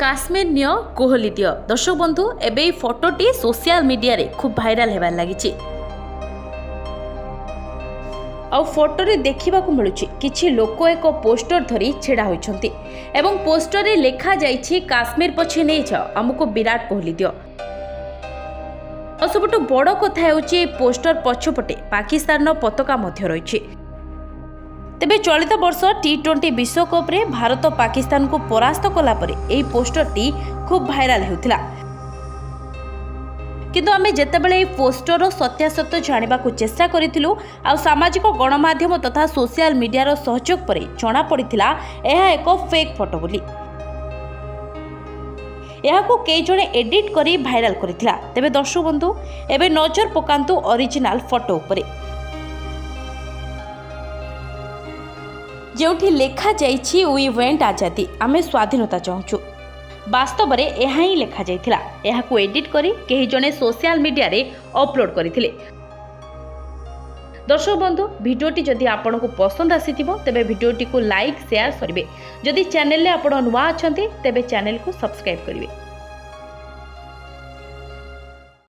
କାଶ୍ମୀର ନିଅ, କୋହଲି ଦିଅ। ଦର୍ଶକ ବନ୍ଧୁ, ଏବେ ଏହି ଫଟୋଟି ସୋସିଆଲ ମିଡିଆରେ ଖୁବ୍ ଭାଇରାଲ ହେବାରେ ଲାଗିଛି। ଆଉ ଫଟୋରେ ଦେଖିବାକୁ ମିଳୁଛି, କିଛି ଲୋକ ଏକ ପୋଷ୍ଟର ଧରି ଛିଡ଼ା ହୋଇଛନ୍ତି ଏବଂ ପୋଷ୍ଟରରେ ଲେଖାଯାଇଛି, "କାଶ୍ମୀର ପଛେ ନେଇଯାଅ, ଆମକୁ ବିରାଟ କୋହଲି ଦିଅ।" ଆଉ ସବୁଠୁ ବଡ଼ କଥା ହେଉଛି, ଏହି ପୋଷ୍ଟର ପଛପଟେ ପାକିସ୍ତାନର ପତାକା ମଧ୍ୟ ରହିଛି। ତେବେ ଚଳିତ ବର୍ଷ ଟି-20 ବିଶ୍ୱକପ୍ରେ ଭାରତ ପାକିସ୍ତାନକୁ ପରାସ୍ତ କଲା ପରେ ଏହି ପୋଷ୍ଟରଟି ଖୁବ୍ ଭାଇରାଲ ହେଉଥିଲା। କିନ୍ତୁ ଆମେ ଯେତେବେଳେ ଏହି ପୋଷ୍ଟରର ସତ୍ୟାସତ୍ୟ ଜାଣିବାକୁ ଚେଷ୍ଟା କରିଥିଲୁ ଆଉ ସାମାଜିକ ଗଣମାଧ୍ୟମ ତଥା ସୋସିଆଲ ମିଡିଆର ସହଯୋଗ ପରେ ଜଣାପଡ଼ିଥିଲା, ଏହା ଏକ ଫେକ୍ ଫଟୋ ବୋଲି। ଏହାକୁ କେହି ଜଣେ ଏଡିଟ୍ କରି ଭାଇରାଲ କରିଥିଲା। ତେବେ ଦର୍ଶକ ବନ୍ଧୁ, ଏବେ ନଜର ପକାନ୍ତୁ ଅରିଜିନାଲ ଫଟୋ ଉପରେ, ଯେଉଁଠି ଲେଖାଯାଇଛି, "We want Azadi", ଆମେ ସ୍ୱାଧୀନତା ଚାହୁଁଛୁ। ବାସ୍ତବରେ ଏହା ହିଁ ଲେଖାଯାଇଥିଲା। ଏହାକୁ ଏଡିଟ୍ କରି କେହି ଜଣେ ସୋସିଆଲ ମିଡିଆରେ ଅପଲୋଡ୍ କରିଥିଲେ। ଦର୍ଶକ ବନ୍ଧୁ, ଭିଡ଼ିଓଟି ଯଦି ଆପଣଙ୍କୁ ପସନ୍ଦ ଆସିଥିବ, ତେବେ ଭିଡ଼ିଓଟିକୁ ଲାଇକ୍, ସେୟାର କରିବେ। ଯଦି ଚ୍ୟାନେଲରେ ଆପଣ ନୂଆ ଅଛନ୍ତି, ତେବେ ଚ୍ୟାନେଲକୁ ସବସ୍କ୍ରାଇବ୍ କରିବେ।